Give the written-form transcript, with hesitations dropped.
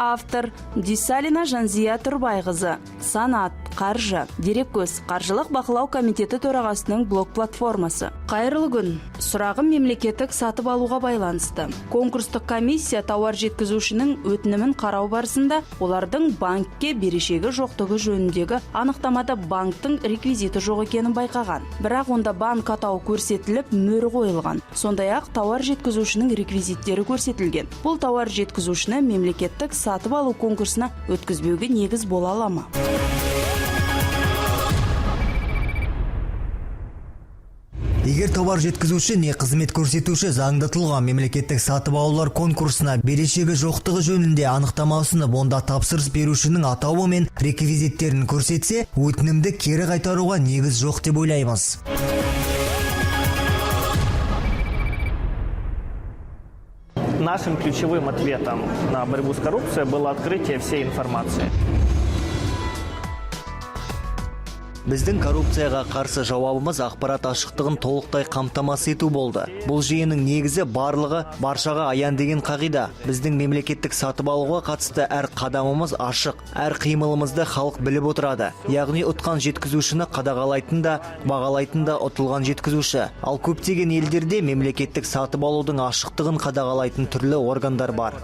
Автор Дисалина Жанзия Тұрбайқызы. Санат, қаржы. Дереккөз, Қаржылық бақылау комитеті төрағасының блог платформасы. Қайырлы күн. Сұрағым мемлекеттік сатып алуға байланысты. Конкурстық комиссия тауар жеткізушінің өтінімін қарау барысында олардың банкке берешегі жоқтығы жөніндегі анықтамада банктың реквизиті жоқ екенін байқаған. Бірақ онда банк атауы көрсетіліп, мөрі қойылған. Сондай-ақ тауар жеткізушінің реквизиттері көрсетілген. Бұл тауар жеткізушіні мемлекеттік сатып алу конкурсына өткізбеуге негіз бола ала ма? Егер тауар жеткізуші не қызмет көрсетуші заңды тұлға мемлекеттік сатып алулар конкурсына берешегі жоқтығы жөнінде анықтама ұсынып, онда тапсырыс берушінің атауы мен реквизиттерін көрсетсе, өтінімді кері қайтаруға негіз жоқ деп ойлаймыз. Нашим ключевым ответом на борьбу с коррупцией было открытие всей информации. Біздің коррупцияға қарсы жауабымыз ақпарат ашықтығын толықтай қамтамасыз ету болды. Бұл жүйенің негізі барлығы баршаға аян деген қағида. Біздің мемлекеттік сатып алуға қатысты әр қадамымыз ашық, әр қимылымызды халық біліп отырады. Яғни ұтқан жеткізушіні қадағалайтын да, бағалайтын да ұтылған жеткізуші. Ал көптеген елдерде мемлекеттік сатып алудың ашықтығын қадағалайтын түрлі органдар бар.